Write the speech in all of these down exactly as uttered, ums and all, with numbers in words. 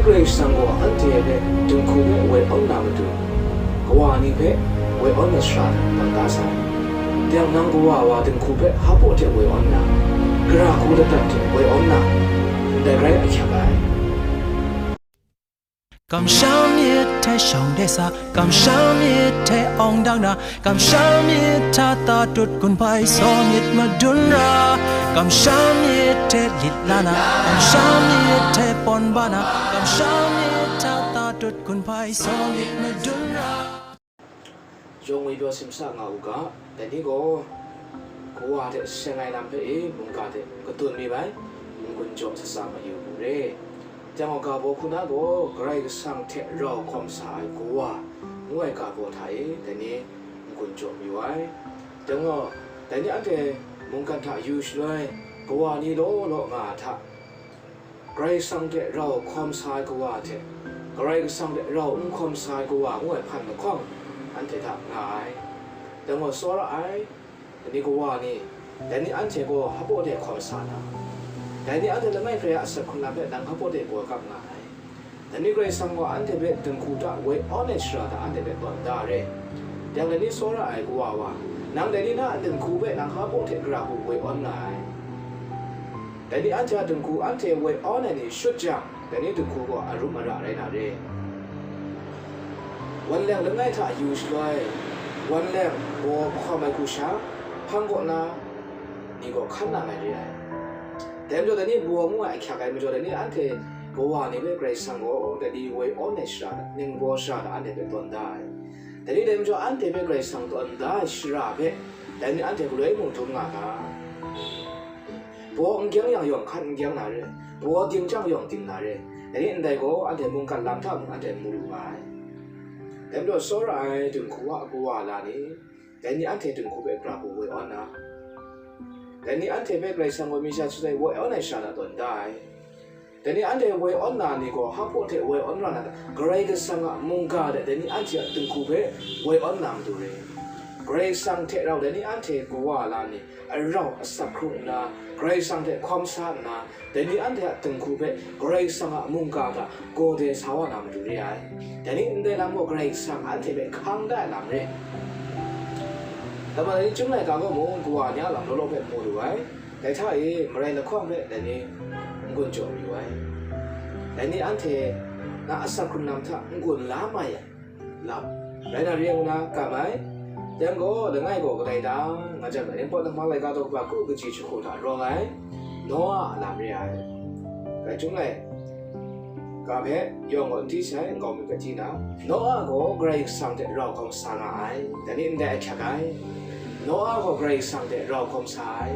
Karai Kasang gaw anhte hpe dinghku hpe woi awn na matu, kawa ni hpe woi awn ai shara hta tawn da sai. Dang nang kawa wa dinghku hpe hpa hte woi awn na, gara hku ladat hte woi awn na, ndai rai ahkyak ai. Kamsham myit hte shawng de sa, kamsham myit hte awng dang na, kamsham myit hta ta tut gun hpai saw myit madun ra, kamsham myit hte lit la na, kamsham myit hte pawn ba na, kamsham myit hta ta tut gun hpai saw myit madun ra. Yawng ngwi pyaw simsa nga u ga, dai ni gaw kawa hte seng ai lam hpe e mungga hte kadun mi bai, n-gun jaw sasa mayu u re. Dai gaw ga baw hku na gaw, Karai Kasang hte rau hkawm sa ai kawa ngu ai ga baw hta e dai ni n-gun jaw mayu ai. Dai gaw, dai ni anhte mungkan hta yu shaloi, kawa ni law law nga a hta, Karai Kasang hte rau hkawm sa ai kawa hte, Karai Kasang hte rau n hkawm sa ai kawa ngu ai hpan lahkawng, anhte hta nga ai. Dai gaw tsawra ai, dai ni kawa ni, dai ni anhte gaw hpa hte hkawm sa na, dai ni anhte langai hkrai a asak hkrung lam hpe nang hpa hte gaw kap nga ai. Dai ni Karai Kasang gaw anhte hpe dinghku hta woi awn ai shara hta anhte hpe tawn da re. Yang dai ni tsawra ai kawa wa, nang dai ni na a dinghku hpe nang hpa hte gara hku woi awn nga ai. Dai ni anhte a dinghku anhte woi awn ai ni shut jang, dai ni dinghku gaw arum ara rai na re. Wan leng langai hta yu shaloi, wan leng baw hkawm ai hku sha, hpang kaw na ni gaw hkan nang ai re ai. Dai majaw, dai ni baw ngu ai ahkyak ai majaw, dai ni anhte kawa ni hpe Karai Kasang gaw dai ni woi awn ai shara hta, ning baw shara hta anhte hpe tawn da ai. Dai ni dai majaw, anhte hpe Karai Kasang tawn da ai shara hpe, dai ni anhte galoi mung dum nga ga. Baw n gyang yang yawng hkan n gyang na re, baw ding jang yawng ding na re, dai ni ndai gaw anhte mungkan lam hta mung anhte mu lu nga ai. Dai majaw, tsawra ai dinghku a kawa la ni, dai ni anhte dinghku hpe gara hku woi awn na, dai ni anhte hpe Karai Kasang gaw masha hte woi awn ai shara hta tawn da ai. Dai ni anhte woi awn na ni gaw hpa hte woi awn ra na hta, Karai Kasang a mungga hte dai ni anhte a dinghku hpe woi awn na matu re. Karai Kasang hte rau dai ni anhte kawa la ni, arau asak hkrung nna, Karai Kasang hte hkawm sa nna, dai ni anhte a dinghku hpe Karai Kasang a mungga hta gaw de sa wa na matu re ai. Dai ni ndai lam gaw Karai Kasang anhte hpe hkang da ai lam re. Dai majaw, dai ni Chyum laika gaw mung kawa ni a lam law law hpe mu lu ai. Dai hta e marai lahkawng hpe dai ni n-gun jaw mayu ai. Dai ni anhte na asak hkrung lam hta n-gun la ma yang, lam rai na re ngu na kam ai. Yang gaw, langai gaw kadai dang, nga jang, Ningpawt Ninghpang laika daw kaba ku kaji jahku hta rawng ai, Noa a lam re ai. Rai chyum ai, ga hpe yawng gaw n di sai, nkau mi hpe di na, Noa gaw Karai Kasang hte rau hkawm sa nga ai, dai ni ndai ahkyak ai. Noa gaw Karai Kasang hte rau hkawm sa ai.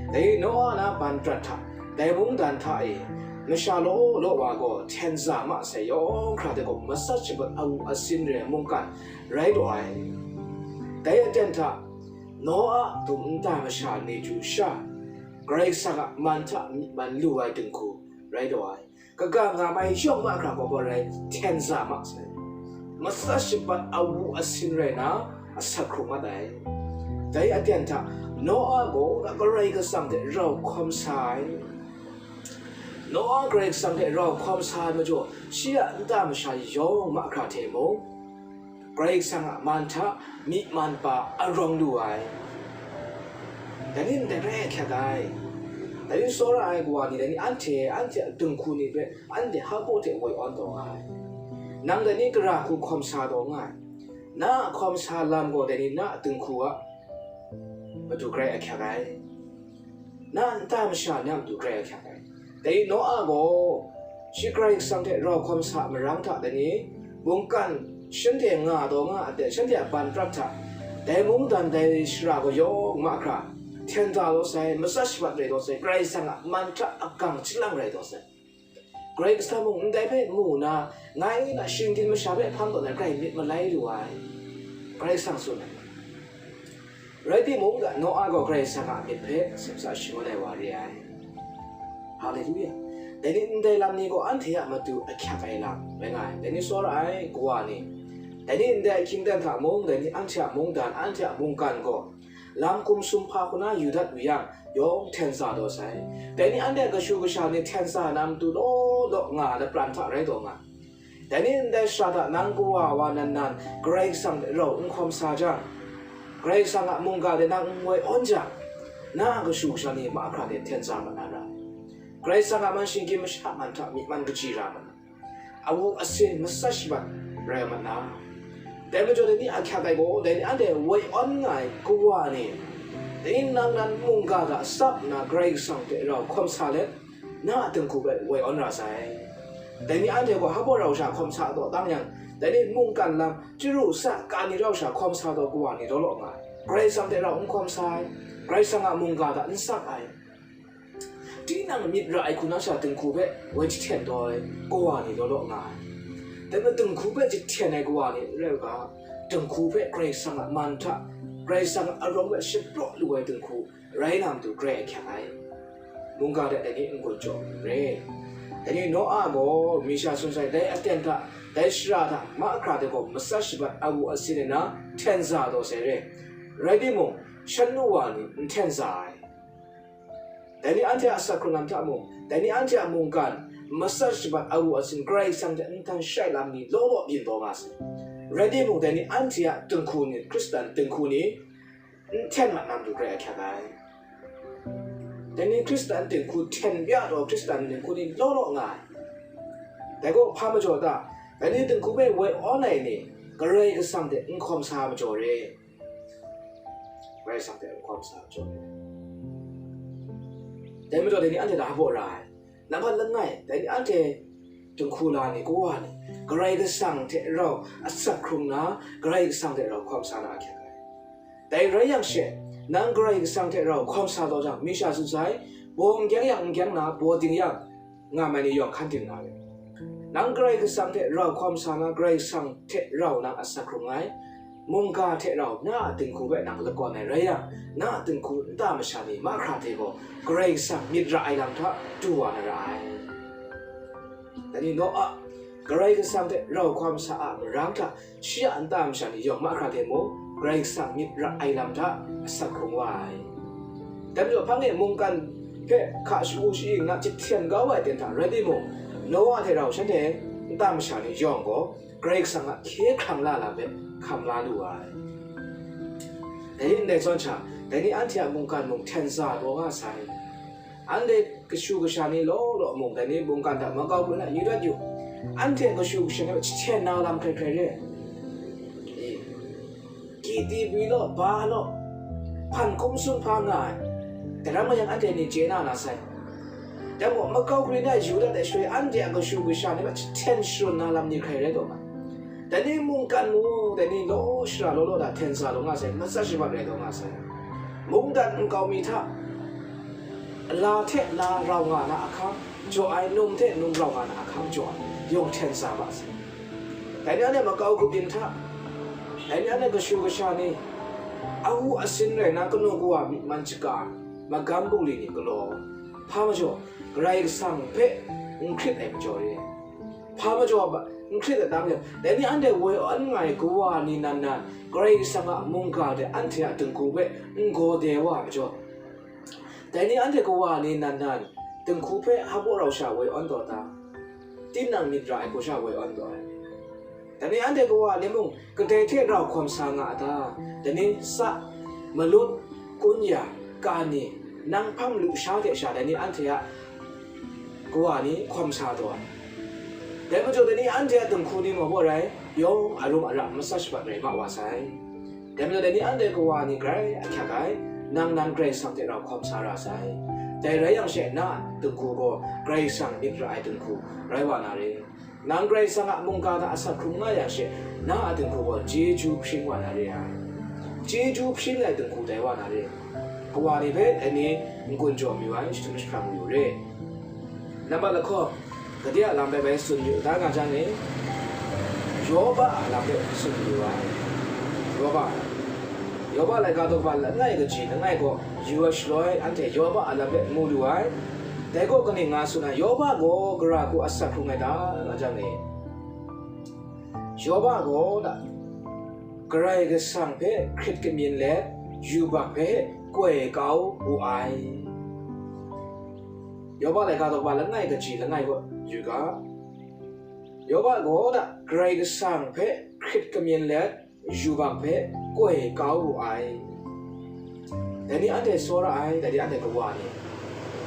Dai Noa na ban prat hta, dai mungdan hta e masha law law wa gaw hten za ma sai, yawng hkra hte gaw matsat shabat awu asin re ai mungkan rai taw ai. Dai aten hta, Noa a dum nta masha ni chyu sha, Karai Kasang a man hta myi man lu ai dinghku rai taw ai. Kaga nga mai yawng mahkra gaw gaw rai hten za ma sai. Matsat shabat awu asin rai na, asak hkrung mat ai. Dai aten hta, Noa gaw Karai Kasang hte rau hkawm sa ai. Noa Karai Kasang hte rau hkawm sa ai majaw, shi a nta masha yawng mahkra hte mung, Karai Kasang a man hta myi man pa arawng lu ai. Dai ni ndai rai ahkyak ai. Dai ni tsawra ai kawa ni, dai ni anhte, anhte a dinghku ni hpe anhte hpa hte woi awn taw nga ai. Nang dai ni gara hku hkawm sa taw nga ai. Na a hkawm sa lam gaw dai ni na a dinghku a matu grai ahkyak ai. Na a nta masha ni a matu grai ahkyak ai. Dai Noa gaw shi Karai Kasang hte rau hkawm sa marang hta dai ni, mungkan shanhte nga taw nga a hte, shanhte a ban prat hta, dai mungdan dai shara gaw yawng mahkra hten za taw sai, matsat shabat rai taw sai, Karai Kasang a man hta agang chyalang rai taw sai. Karai Kasang mung ndai hpe mu nna, ngai na shinggyim masha hpe hpang tawn ai grai myit malai lu ai, Karai Kasang tsun ai. Rai timung, Noa gaw Karai Kasang a myit hpe simsa shangun ai wa re ai. Haleluya! Dai ni ndai lam ni gaw anhte a matu ahkyak ai lam rai nga ai. Dai ni tsawra ai kawa ni, dai ni ndai ahkying dan hta mung, dai ni anhte a mungdan, anhte a mungkan gaw lam hkum sumhpa hku na yu dat wi yang, yawng hten sa taw sai. Dai ni anhte kashu kasha ni hten sa na matu law law nga ai lapran hta rai taw nga. Dai ni ndai shara hta nang kawa wa nan nan Karai Kasang hte rau n hkawm sa jang, Karai Kasang a mungga de nang n woi awn jang, na a kashu kasha ni mahkra de hten sa mat na ra ai. Karai Kasang a man shinggyim masha man hta myi man kaji ra mat na, awu asin masat shabat rai mat na. Dai majaw dai ni ahkyak ai gaw, dai ni anhte woi awn nga ai kawa ni, dai ni nang nan mungga hta tsap nna Karai Kasang hte rau hkawm sa let, na a dinghku hpe woi awn ra sai. Dai ni anhte gaw hpaw rau sha hkawm sa taw tang yang, dai ni mungkan lam, chyaru sa ka ni rau sha hkawm sa taw kawa ni law law nga ai. Karai Kasang hte rau n hkawm sa ai, Karai Kasang a mungga hta n tsap ai, tinang myit ra ai hku na sha dinghku hpe woi jahten taw ai kawa ni law law nga ai. Dai majaw dinghku hpe jahten ai kawa ni n rai u ga, dinghku hpe Karai Kasang a man hta, Karai Kasang a arawng hpe shapraw lu ai dinghku rai na matu Karai ahkyak ai. Mungga hte dai ni n-gun jaw re. Dai ni Noa gaw mi sha sun sai dai aten hta, dai shara hta mahkra hte gaw masat shabat awu asin ai na hten sa taw sai re. Rai timung, shan nu wa ni n hten sa ai. Dai ni anhte a asak hkrung lam hta mung, dai ni anhte a mungkan masat shabat awu asin Karai Kasang hte nhtang shai lam ni law law byin taw nga sai. Rai timung, dai ni anhte a dinghku ni, Hkristan dinghku ni, n hten mat na matu Karai ahkyak ai. Dai ni Hkristan dinghku hten bya taw Hkristan dinghku ni law law nga ai. Dai gaw hpa majaw ta? Dai ni dinghku hpe woi awn ai ni, Karai Kasang hte n hkawm sa majaw re. Karai Kasang hte n hkawm sa majaw re. Dai majaw dai ni anhte hta hpaw ra ai. Nambat langai, dai ni anhte dinghku la ni, kawa ni, Karai Kasang hte rau asak hkrung na, Karai Kasang hte rau hkawm sa na ahkyak ai. Dai rai yang she, nang Karai Kasang hte rau hkawm sa taw jang, mi sha sun sai, baw n gyang yang n gyang na, baw ding yang, nga mai ni yawng hkan ding na re. Nang Karai Kasang hte rau hkawm sa na, Karai Kasang hte rau nang asak hkrung ai, mungga hte rau na a dinghku hpe nang lakawn ai rai yang, na a dinghku nta masha ni mahkra hte gaw Karai Kasang myit ra ai lam hta du wa na ra ai. Dai ni Noa, Karai Kasang hte rau hkawm sa a marang hta, shi a nta masha ni yawng mahkra hte mung, Karai Kasang myit ra ai lam hta asak hkrung wa ai. Dai majaw, hpang e mungkan hpe hka shagu shayi nna jahten kau ai ten hta rai timung, Noa hte rau shanhte nta masha ni yawng gaw, Karai Kasang a hkye hkrang la lam hpe hkam la lu ai. Dai ni ndai zawn hta, dai ni anhte a mungkan mung hten sa taw nga sai. Anhte kashu kasha ni law law mung, dai ni mungkan hta makau hku na yu dat yu. Anhte kashu kasha ni hpe jahten na lam hkrai hkrai re. E, kiti bwi law, ba law, hpan hkum sumhpa nga ai, daram mayang anhte ni chye na na sai. Dai majaw, makau hku na yu dat ai shaloi, anhte a kashu kasha ni hpe jahten sharun na lam ni hkrai rai taw nga. Dai ni mungkan mung, dai ni law shara law law hta hten sa taw nga sai, masat shabat rai taw nga sai. Mungdan nkau mi hta, la hte la rau nga na ahkang jaw ai, num hte num rau nga na ahkang jaw ai, yawng hten sa ma sai. Dai ni anhte makau grup yin hta, dai ni anhte kashu kasha ni, awu asin rai na kanu kawa myi man shaga, magam bungli ni galaw, hpa majaw, Karai Kasang hpe n hkrit ai majaw re ai. Hpa majaw ba, n hkrit ai tam yang, dai ni anhte woi awn nga ai kawa ni nan nan, Karai Kasang a mungga de anhte a dinghku hpe n gaw de wa ai majaw, dai ni anhte kawa ni nan nan, dinghku hpe hpaw rau sha woi awn taw ta? Tinang myit ra ai hku sha woi awn taw ai. Dai ni anhte kawa ni mung, kadai hte rau hkawm sa nga a ta? Dai ni sa, malut, kun ya, ka ni, nang hpang lusha hte sha dai ni anhte a kawa ni hkawm sa taw ai. Dai majaw dai ni anhte a dinghku ni maw baw rai, yawng arum ara masat shabat rai ma wa sai. Dai majaw dai ni anhte kawa ni grai ahkyak ai, nang nan Karai Kasang hte rau hkawm sa ra sai. Dai rai yang she na dinghku gaw Karai Kasang myit ra ai dinghku rai wa na re. Nang Karai Kasang a mungga hta asak hkrung nga yang she, na a dinghku gaw chyeju hpring wa na re ai. Chyeju hpring ai dinghku tai wa na re. Kawa ni hpe dai ni n-gun jaw mayu ai, shadum jahprang mayu re. Nambat lahkawng, gade a lam hpe bai tsun mayu da nga jang ni, Yoba a lam hpe tsun mayu ai. Yoba a lam. Yoba laika daw kaba langai kaji langai gaw yu ai shaloi, anhte Yoba a lam hpe mu lu ai. Dai gaw kaning nga tsun ai, Yoba gaw gara hku asak hkrung ai ta, nga jang ni, Yoba gaw da, Karai Kasang hpe hkrit kamyin let, yubak hpe koi kau wu ai. Yoba laika daw ba langai kaji langai kaw yu ga. Yoba gaw da Karai Kasang hpe hkrit kamyin let yubak hpe koi kau wu ai. Dai ni anhte tsawra ai, dai ni anhte kawa ni,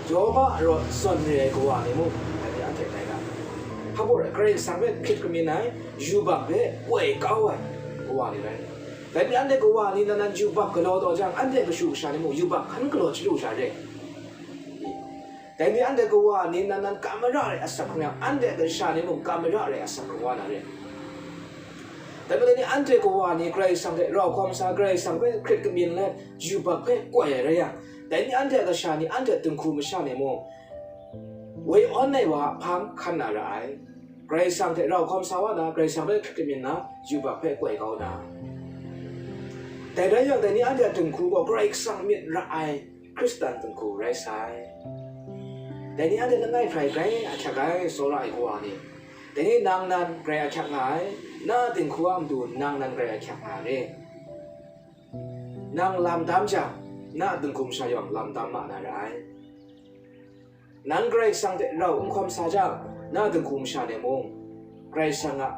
Yoba rawt zawn re ai kawa ni mung, dai ni anhte tai ga. Hpa baw rai, Karai Kasang hpe hkrit kamyin ai, yubak hpe koi kau ai kawa ni rai. Dai ni anhte kawa ni nan nan yubak galaw taw jang, anhte kashu kasha ni mung yubak hkan galaw chyalu sha re. Dai ni anhte kawa ni nan nan kam mara rai asak hkrum yang, anhte kasha ni mung kam mara rai asak hkrum wa na re. Dai majaw ni anhte kawa ni Karai Kasang hte rau hkawm sa, Karai Kasang hpe hkrit kamyin let, yubak hpe koi ai rai yang, dai ni anhte kasha ni, anhte dinghku masha ni mung, woi awn ai wa a hpang hkan na ra ai. Karai Kasang hte rau hkawm sa wa na, Karai Kasang hpe hkrit kamyin na, yubak hpe koi kau na. Dai rai yang, dai ni anhte a dinghku gaw Karai Kasang myit ra ai Hkristan dinghku rai sai. Dai ni anhte langai hkrai grai ahkyak ai, tsawra ai kawa ni. Dai ni nang nan grai ahkyak nga ai, na dinghku a matu nang nan grai ahkyak nga ai re. Nang lam dam jang, na dinghku masha yawng lam dam ma na ra ai. Nang Karai Kasang hte rau n hkawm sa jang, na dinghku masha ni mung Karai Kasang a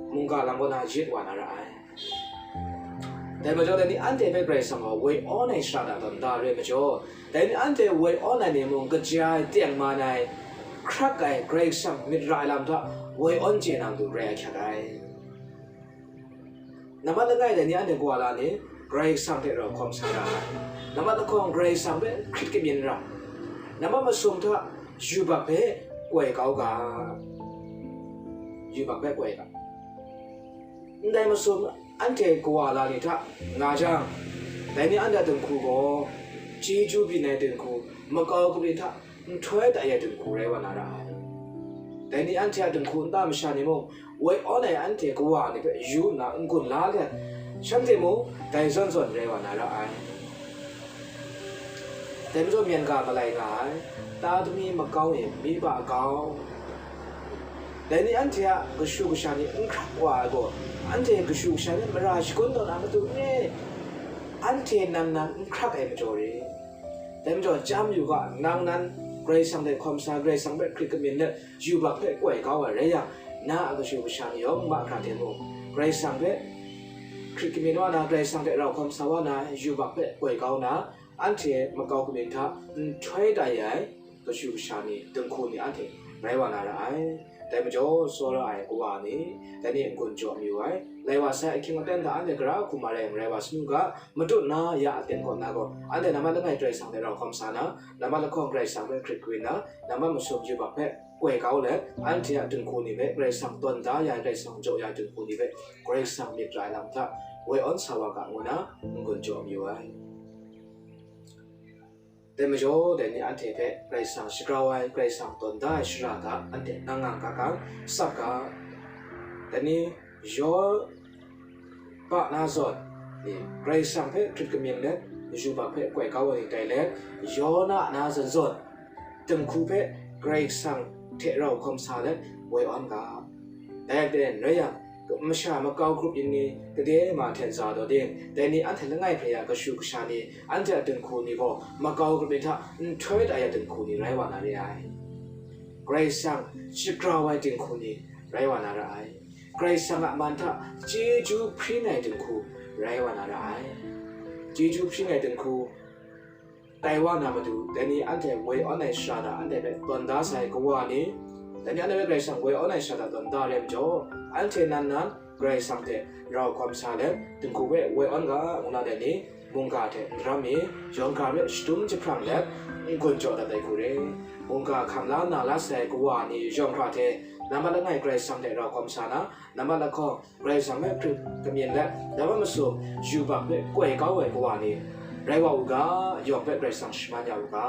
mungga lam kaw na yit wa na ra ai. Dai majaw, dai ni anhte hpe Karai Kasang gaw woi awn ai shara da tawn da re majaw, dai ni anhte woi awn ai ni mung, kaja ai, tengman ai, hkrak ai, Karai Kasang myit ra ai lam hta woi awn chye na matu grai ahkyak ai. Nambat langai dai ni anhte kawa la ni, Karai Kasang hte rau hkawm sa ra ai. Nambat lahkawng Karai Kasang hpe hkrit kamyin ra. Nambat masum hta yubak hpe koi kau ga. Yubak hpe koi ga. Ndai masum anhte kawa la ni hta nga jang, dai ni anhte a dinghku gaw, chyeju byin ai dinghku, makau kabyin hta nhtoi tai ai dinghku rai wa na ra ai. Dai ni anhte a dinghku nta masha ni mung, woi awn ai anhte kawa ni hpe yu nna n-gun la let, shanhte mung dai zawn zawn rai wa na ra ai. Dai majaw myen ga malai nga ai, ta dumi makau e, mi ba kau. Dai ni anhte a kashu kasha ni n hkrak wa ai gaw, anhte kashu kasha ni mara shagun taw na matu re, anhte nan nan n hkrak ai majaw re. Dai majaw, chyam yu ga, nang nan Karai Kasang hte hkawm sa, Karai Kasang hpe hkrit kamyin let, yubak hpe koi kau ai rai yang, na a kashu kasha ni yawng mahkra hte mung, Karai Kasang hpe hkrit kamyin wa na, Karai Kasang hte rau hkawm sa wa na, yubak hpe koi kau na, anhte makau kabyin hta nhtoi tai ai kashu kasha ni, dinghku ni anhte rai wa na ra ai. Dai majaw, tsawra ai kawa ni, dai ni n-gun jaw mayu ai. Lai wa sai ahkying aten hta anhte gara hku ma rai n rai wa sanu ga, matut na ya aten kaw na gaw, anhte nambat langai Karai Kasang hte rau hkawm sa na, nambat lahkawng Karai Kasang hpe hkrit kawin na, nambat masum yubak hpe koi kau let, anhte a dinghku ni hpe Karai Kasang tawn da ya ai, Karai Kasang jaw ya ai dinghku ni hpe Karai Kasang myit ra ai lam hta woi awn sa wa ga ngu na, n-gun jaw mayu ai. Dai majaw, dai ni anhte hpe Karai Kasang shagrau ai, Karai Kasang tawn da ai shara hta anhte nang ngang ga kang, tsap ga. Dai ni Yoba na zawn, ni, Karai Kasang hpe hkrit kamyin let, yubak hpe koi kau ai ni tai let, Yona na zawn zawn, dinghku hpe Karai Kasang hte rau hkawm sa let, woi awn ga. Dai hte rai yang, masha makau grup yin ni, kade ma hten za daw ding, dai ni anhte langai hpe ya kashu kasha ni, anhte a dinghku ni gaw makau grup yin hta nhtoi tai ya dinghku ni rai wa na re ai. Karai Kasang shagrau ai dinghku ni rai wa na ra ai. Karai Kasang a man hta chyeju hpring ai dinghku rai wa na ra ai. Chyeju hpring ai dinghku tai wa na matu, dai ni anhte woi awn ai shara hta anhte hpe tawn da sai kawa ni, dai ni anhte hpe Karai Kasang woi awn ai shara hta tawn da re ai majaw, anhte nan nan Karai Kasang hte rau hkawm sa let, dinghku hpe woi awn ga, ngu na dai ni, mungga hte n ram mi, yawng hkra hpe shadum jahprang let, n-gun jaw dat ai hku re. Mungga hkam la na la sai kawa ni yawng hkra hte, nambat langai Karai Kasang hte rau hkawm sa na, nambat lahkawng Karai Kasang hpe hkrit kamyin let, nambat masum yubak hpe koi kau ai kawa ni, rai wa u ga, yawng hpe Karai Kasang shaman ya u ga.